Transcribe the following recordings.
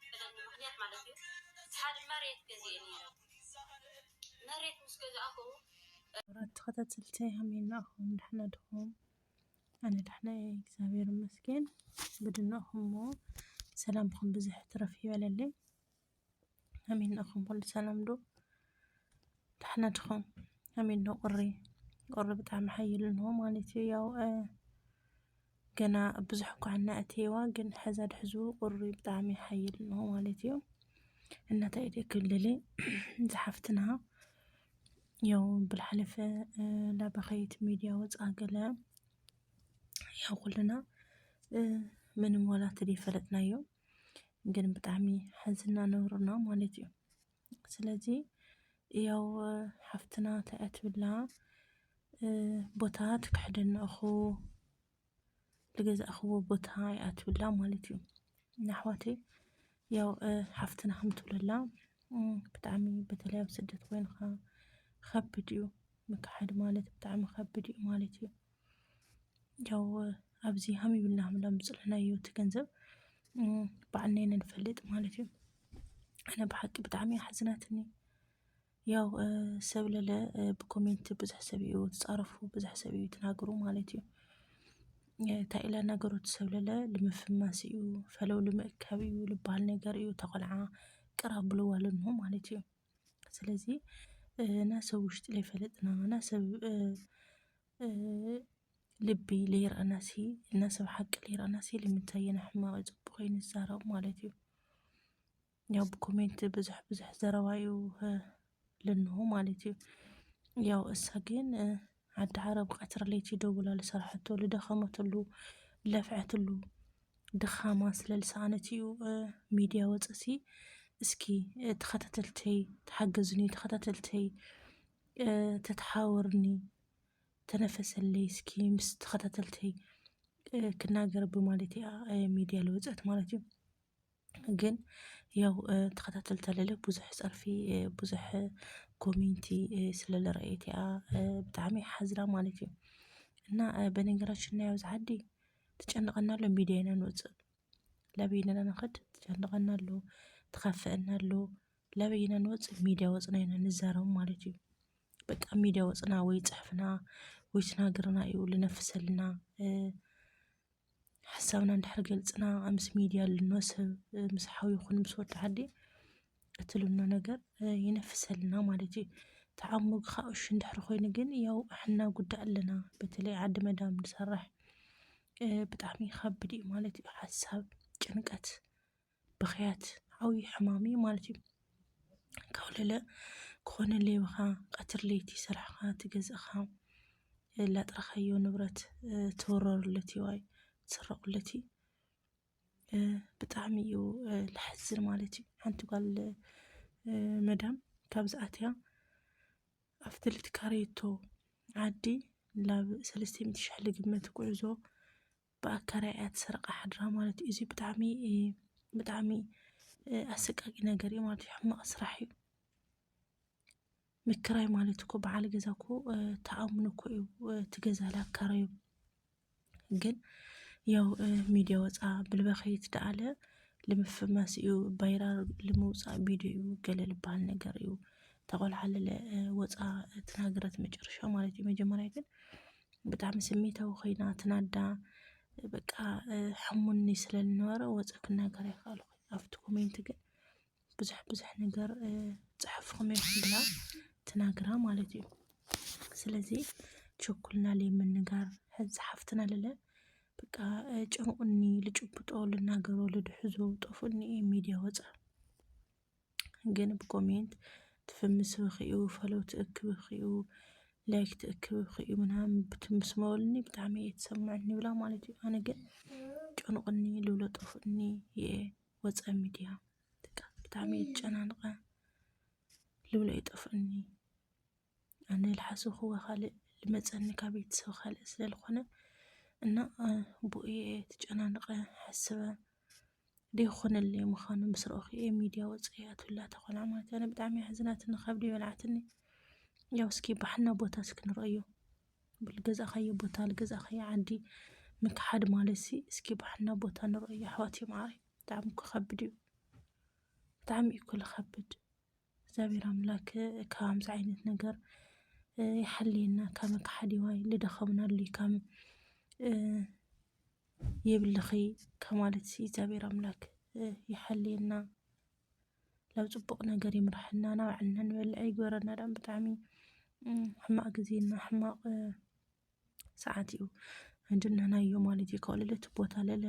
ምኽንያት ማለት እዩ። ሓደ መሬት ገዚኤ ነይረ። መሬት ምስ ገዛእኹ ክቡራት ተኸታተልተይ ሃመይ እናእኹም ደሕና ድኹም? ኣነ ደሕና እየ እግዚኣብሔር ይመስገን። ብድንእኹም እሞ ሰላምኹም ብዝሕ ትረፍ ይበለለይ። ሃመይ እናእኹም ኩሉ ሰላም ዶ? ደሕና ድኹም? ሃመይ ዶ ቁሪ? ቁሪ ብጣዕሚ ሓይል እንሆ ማለት እዩ። ያው ገና ብዙሕ እኳ እናእተየዋ ግን ሕዛ ድሕዙ ቁሪ ብጣዕሚ ሓይል እንሆ ማለት እዩ። እናታይ ኢደ ክልል ዝሓፍትና ያው ብልሓለፈ ላበኸይት ሚድያ ወፃ ገለ ያው ኩልና ምንም ዋላ ተደይፈለጥናዮ ግን ብጣዕሚ ሓዝና ነውርና ማለት እዩ። ስለዚ ያው ሓፍትና እንታይ እያ ትብላ ቦታ ትክሕደኒ እኹ ልገዛእኽዎ ቦታ እያ ትብላ ማለት እዩ። ንኣሕዋተይ ያው ሓፍትና ከም ትብለላ ብጣዕሚ በተለይ ኣብ ስደት ኮይንካ ከብድ እዩ ምክሓድ ማለት ብጣዕሚ ከብድ እዩ ማለት እዩ። ያው ኣብዚ ሃም ይብልና ምላ ምፅልናዮ እቲ ገንዘብ ባዕልና ኢና ንፈልጥ ማለት እዩ። ኣነ ብሓቂ ብጣዕሚ ሓዝናትኒ። ያው ሰብ ለለ ብኮሜንት ብዙሕ ሰብ እዩ ትፃረፉ፣ ብዙሕ ሰብ እዩ ትናገሩ ማለት እዩ። እንታይ ኢላ ነገሮት ሰብ ለለ ልምፍማስ እዩ፣ ፈለው ልምእካብ እዩ ልበሃል ነገር እዩ። ተቆልዓ ቅራ ብልዋ ልንሆ ማለት እዩ። ስለዚ እና ሰብ ውሽጢ ለይፈለጥና እና ሰብ ልቢ ለይረኣናሲ እና ሰብ ሓቂ ለይረኣናሲ ልምንታይ ኢና ሕማቕ እዩ ፅቡቕ እዩ ንዛረብ ማለት እዩ። ያው ብኮሜንት ብዙሕ ብዙሕ ዘረባ እዩ ልንሆ ማለት እዩ። ያው እሳ ግን ዓዲ ዓረብ ቀትሪ ለይቲ ደውላ ልሰርሐቶ ልደኸመትሉ ለፍዐትሉ ድኻማ ስለ ልሰኣነት እዩ ሚድያ ወፅሲ እስኪ ተኸታተልተይ ተሓገዝኒ ተኸታተልተይ ተተሓወርኒ ተነፈሰለይ እስኪ ምስ ተኸታተልተይ ክናገር ብማለት እያ ሚድያ ልወፀት ማለት እዩ። ግን ያው ተኸታተልታ ለለ ብዙሕ ፀርፊ ብዙሕ ኮሜንቲ ስለለረአየት እያ ብጣዕሚ ሓዝና ማለት እዩ። እና በነገራችን ናይ ኣብዚ ዓዲ ትጨንቐና ኣሎ ሚድያ ኢና ንወፅእ ላበይ ኢና ንኸድ ትጨንቐና ኣሎ ትኸፍአና ኣሎ ላበይ ኢና ንወፅእ ሚድያ ወፅና ኢና ንዛረብ ማለት እዩ። በቃ ሚድያ ወፅና ወይ ፅሕፍና ወይ ትናገርና እዩ ልነፍሰልና ሓሳብና እንድሕር ገልፅና ምስ ሚድያ ልኖ ሰብ ምስ ሓው ይኹን ምስ ወዲ ዓዲ እቲ ልኖ ነገር ይነፍሰልና ማለት እዩ። ተዓሙግ ካኡሽ እንድሕር ኮይኑ ግን ያው ኣሕና ጉዳእ ኣለና በተለይ ዓዲ መዳም ንሰርሕ ብጣዕሚ ይኸብድ እዩ ማለት እዩ። ሓሳብ ጭንቀት ብኽያት ዓብዪ ሕማም እዩ ማለት እዩ። ካብ ለለ ክኾነ ሌብኻ ቀትር ለይቲ ስራሕኻ ትገዝእኻ ላጥረኻዮ ንብረት ትወረሩለት እዩ ኣይ ትስረቁለት እዩ። ብጣዕሚ እዩ ልሓዝን ማለት እዩ። ሓንቲ ጓል መዳም ካብ ዝኣትያ ኣብቲ ልትካረየቶ ዓዲ ላብ ሰለስተ ሚእቲ ሽሕ ልግመት ጉዕዞ ብኣካራይ እያ ትሰርቃ ሓድራ ማለት እዩ። እዚ ብጣዕሚ ብጣዕሚ ኣሰቃቂ ነገር እዩ ማለት እዩ። ሕማቕ ስራሕ እዩ። ምክራይ ማለት እኮ በዓል ገዛ እኮ ተኣምኖ እኮ እዩ እቲ ገዛ ላካረዩ። ግን ያው ሚድያ ወፃ ብልበኸይት ደኣለ ልምፍማስ እዩ ባይራር ልምውፃእ ቪድዮ እዩ ገለ ልበሃል ነገር እዩ። ተቆልዓለለ ወፃ ትናገረት መጨረሻ ማለት እዩ። መጀመርያ ግን ብጣዕሚ ስሜታዊ ኮይና ትናዳ በቃ ሓሙኒ ስለ ዝነበረ ወፀ ክናገር ኣይከኣልኩ ኣብቲ ኮሜንት ግን ብዙሕ ብዙሕ ነገር ፅሕፍኹም እዮም ብላ ትናግራ ማለት እዩ። ስለዚ ቸኩልና ለይ ምንጋር ሕዚ ሓፍትና ለለ በቃ ጨንቁኒ ልጭብጦ ልናገሮ ልድሕዞ ጠፉኒ ሚድያ ወፃ ግን ብኮሜንት ትፍምስ ብኽዩ ፈለው ትእክብ ብኽዩ ላይክ ትእክብ ብኽዩ ምናምን ብትምስ መበልኒ ብጣዕሚ እየ ትሰምዕኒ ብላ ማለት እዩ። ኣነ ግን ጨንቁኒ ልብሎ ጠፉኒ እየ ወፀ ሚድያ በቃ ብጣዕሚ እየ ትጨናንቐ ልብሎ ይጠፍእኒ። ኣነ ልሓስብክዎ ካልእ ልመፀኒ ካብ ቤተሰብ ካልእ ስለ ልኾነ እና ብኡ እየ ትጨናንቐ ሓስበ ደይኮነለይ ምዃኑ ምስ ረእኹ እየ ሚድያ ወፀ እያ ትብላ ተኾላ ማለት ኣነ ብጣዕሚ ኣሕዝናትኒ ከብዲ በላዕትኒ። ያው እስኪ ባሕና ቦታ እስኪ ንረእዮ ብልገዛእኻዮ ቦታ ልገዛእኻዮ ዓዲ ምክሓድ ማለት ሲ እስኪ ባሕና ቦታ ንረእዮ ኣሕዋት እዩ ማዕረይ ብጣዕሚ ክኸብድ እዩ። ብጣዕሚ እዩ እኮ ዝኸብድ። እግዚኣብሔር ኣምላክ ካብ ከምዚ ዓይነት ነገር ይሓልየና። ካብ መካሓዲ ዋይ ልደኸምናሉ እዩ፣ ካብ የብልኺ ከማለት እግዚኣብሔር ኣምላክ ይሓልየና። ናብ ፅቡቕ ነገር ይምርሐና፣ ናባዕልና ንበልዕ ይግበረና። ዳም ብጣዕሚ ሕማቕ ግዜና ሕማቕ ሰዓት እዩ እንድነናዮ ማለት እዩ። ካብ ለለ እቲ ቦታ ለለ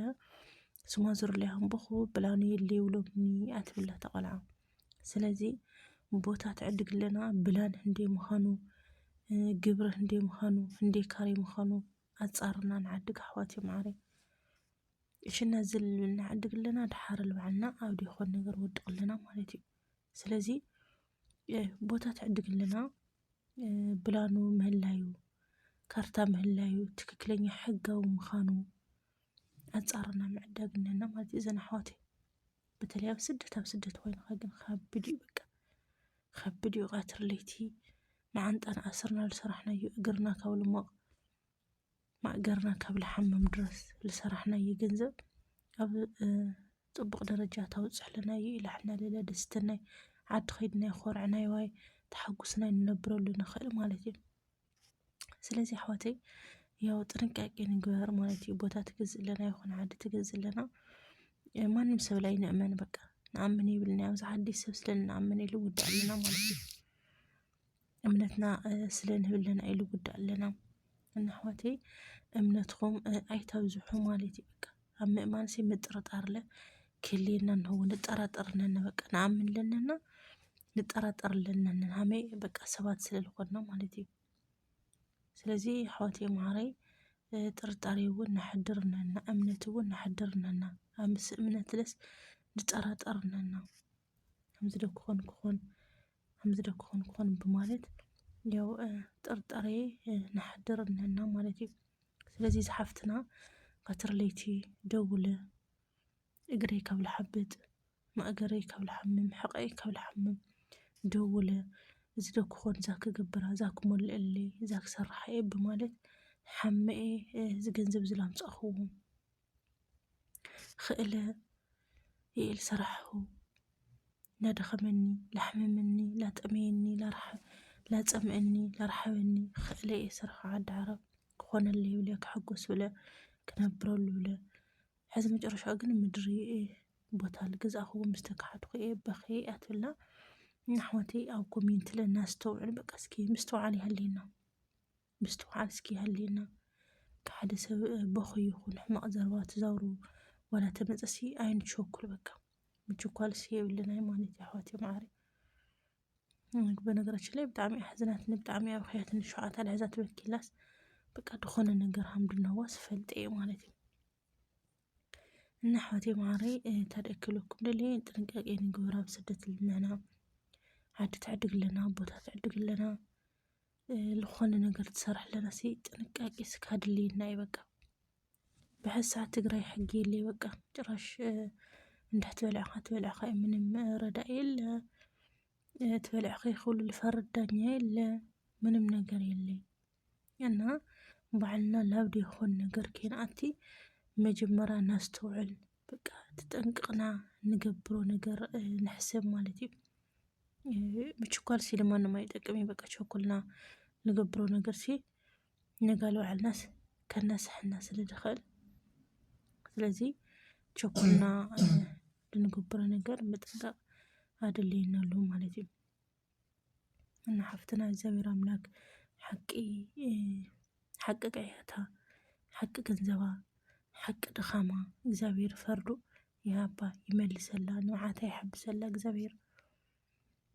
ስማ ዝርለያ እምበኹ ብላኑ የለ ይብሎምኒ ኣትብላ ተቆልዓ። ስለዚ ቦታ ትዕድግለና ብላን ህንደይ ምዃኑ፣ ግብሪ ህንደይ ምዃኑ፣ ህንደይ ካሬ ምዃኑ ኣጻርና ንዓድግ ኣሕዋት ማዕረ። እሽና ዝል ንዓድግለና ድሓር ልባዕልና ኣብ ዲኾን ነገር ወድቕለና ማለት እዩ። ስለዚ ቦታ ትዕድግለና ብላኑ ምህላዩ፣ ካርታ ምህላዩ፣ ትክክለኛ ሕጋዊ ምዃኑ ኣጻርና ምዕዳግ እነና ማለት እዩ። እዘን ኣሕዋተይ በተለይ ኣብ ስደት፣ ኣብ ስደት ኮይንካ ግን ከብድ እዩ በቃ። ከብድ እዩ። ቀትሪ ለይቲ መዓንጣና ኣስርና ዝሰራሕናዮ፣ እግርና ካብ ልሞቕ ማእገርና ካብ ልሓምም ድረስ ዝሰራሕናዮ ገንዘብ ኣብ ጽቡቕ ደረጃ ተውጽሕለናዮ ኢላሕና ለለ ደስትናይ ዓዲ ኸይድናይ ኾርዕናይ ዋይ ተሓጉስናይ ንነብረሉ ንኽእል ማለት እዩ። ስለዚ ኣሕዋተይ ያው ጥንቃቄ ንግበር ማለት እዩ። ቦታ ትገዝእ ኣለና ይኹን ዓዲ ትገዝእ ኣለና ማንም ሰብ ላይ ንእመን በቃ ንኣምን ይብልና ኣብዚ ዓዲ ሰብ ስለ ንኣምን ኢሉ ውዳእ ኣለና ማለት እዩ። እምነትና ስለ ንህብለና ኢሉ ውዳእ ኣለና። እና ኣሕዋተይ እምነትኹም ኣይታብዝሑ ማለት እዩ። በቃ ኣብ ምእማን ሲ ምጥርጣር ለ ክህልየና እንሆ ንጠራጠር ነና በቃ ንኣምን ለነና ንጠራጠር ለነና ሃመይ በቃ ሰባት ስለ ዝኾንና ማለት እዩ። ስለዚ ኣሕዋተይ ማዕረይ ጥርጣሬ እውን ነሕድር ነና፣ እምነት እውን ነሕድር ነና። ኣምስ እምነት ለስ ንጠራጠር ነና። ከምዚ ዶ ክኾን ክኾን ከምዚ ዶ ክኾን ክኾን ብማለት ያው ጥርጣሬ ነሕድር ነና ማለት እዩ። ስለዚ ዝሓፍትና ቀትሪ ለይቲ ደውለ እግረይ ካብ ልሓብጥ ማእገረይ ካብ ልሓምም ሕቐይ ካብ ልሓምም ደውለ እዚ ዶ ክኾን እዛ ክገብራ እዛ ክሞልአለይ እዛ ክሰርሓ እየ ብማለት ሓመኤ እዚ ገንዘብ እዚ ላምፃእኽዎ ክእለ ይእል ሰራሕኹ ላደኸመኒ ላሕመመኒ ላጠመየኒ ላጸምአኒ ላርሓበኒ ክእለ እየ ስርሑ ዓዲ ዓረብ ክኾነለይ ብለ ክሕጎስ ብለ ክነብረሉ ብለ ሕዚ መጨረሻ ግን ምድሪ ቦታ ልገዛእኽዎ ምስ ተካሓድኩ እየ በኸ ኣትብልና ንኣሕዋተይ ኣብ ኮሜንት ለናስተውዕል በቃ እስኪ ምስትውዓል ይሃልየና ምስትውዓል እስኪ ይሃልየና ሓደ ሰብ በኹ ይኹን ሕማቕ ዘረባ ትዛውሩ ዋላ ተመፀሲ ኣይንቸኩል በቃ ምችኳልስ የብልናይ ማለት እዩ ኣሕዋተይ ማዕረ በነገራችን ላይ ብጣዕሚ ኣሕዝናትኒ ብጣዕሚ ኣብኽያትኒ ሸውዓተ ኣልሕዛ ትበኪላስ በቃ ዝኾነ ነገር ሃምድናዋ ስፈልጠ እየ ማለት እዩ እና ኣሕዋተይ ማዕረይ ታደእክለኩም ደለ ጥንቃቄ ንግበር ኣብ ስደት ልናና ዓዲ ትዕድግለና ቦታ ትዕድግለና ዝኾነ ነገር ትሰርሕለና ሲ ጥንቃቄ ስካድልየና እዩ በቃ ብሕሳ ትግራይ ሕጊ የለይ በቃ ጭራሽ እንድሕት በልዕኻ ትበልዕኻ እዩ ምንም ረዳእ የለ ትበልዕኺ ክብሉ ልፈርድ ዳኛ የለ ምንም ነገር የለይ እና ባዕልና ላብ ዘይኮን ነገር ከይንኣቲ መጀመርያ ናስተውዕል በቃ ተጠንቅቕና ንገብሮ ነገር ንሕሰብ ማለት እዩ ምችኳል ሲ ድማ ንማይጠቅም እዩ በቃ ቸኩልና ንገብሮ ነገር ሲ ነጋል ባዕልናስ ከናስሐና ስለ ዝኽእል ስለዚ ቸኩልና ልንገብሮ ነገር ምጥንቃቕ ኣድለየና ኣለዎ ማለት እዩ እና ሓፍትና እግዚኣብሔር ኣምላክ ሓቂ ሓቂ ቅዕያታ ሓቂ ገንዘባ ሓቂ ድኻማ እግዚኣብሔር ፈርዱ ይሃባ ይመልሰላ ንብዓታ ይሓብሰላ እግዚኣብሔር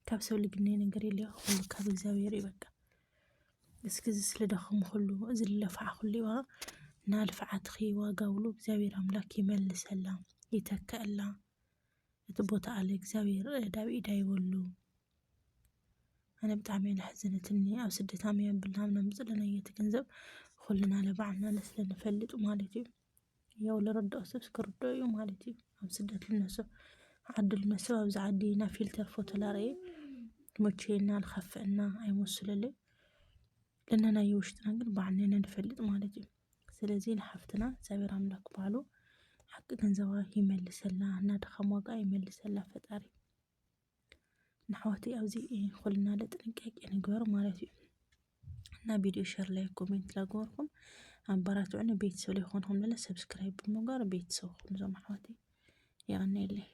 ካብ ሰብ ልግነይ ነገር የለ ኩሉ ካብ እግዚኣብሔር እዩ በቃ እስኪ እዚ ስለ ደኸምኩሉ እዚ ልለፋዕኩሉ ይዋ እና ልፍዓትኺ ዋጋ ውሉ እግዚኣብሔር ኣምላክ ይመልሰላ ይተከአላ እቲ ቦታ ኣለ እግዚኣብሔር ዳብ ኢዳ ይበሉ ኣነ ብጣዕሚ እየ ናሕዘነትኒ ኣብ ስደት ኣመ የብልና ምናምን ዝለናዮ እቲ ገንዘብ ኩልና ለባዕልና ለስለ ንፈልጥ ማለት እዩ ያው ለረዳኦ ሰብ ክርዶ እዩ ማለት እዩ ኣብ ስደት ልነሰብ ዓዲ ልነሰብ ኣብዚ ዓዲ ኢና ፊልተር ፎቶ ላረየ መቸና ልኸፍአና ኣይመስለለይ ለናናዮ ውሽጥና ግን ባዕልና ንፈልጥ ማለት እዩ ስለዚ ንሓፍትና እግዚኣብሔር ኣምላክ ባዕሉ ሓቂ ገንዘባ ይመልሰላ እና ድኻም ዋጋ ይመልሰላ ፈጣሪ ንኣሕዋተይ ኣብዚ ኩልና ጥንቃቄ ንግበር ማለት እዩ። እና ቪድዮ ሸር፣ ላይክ፣ ኮሜንት ላገበርኩም ኣበራትዑኒ። ቤተሰብ ለይኮንኩም ለለ ሰብስክራይብ ብምግባር ቤተሰብ ኩኑ እዞም ኣሕዋተይ። የቐንየለይ።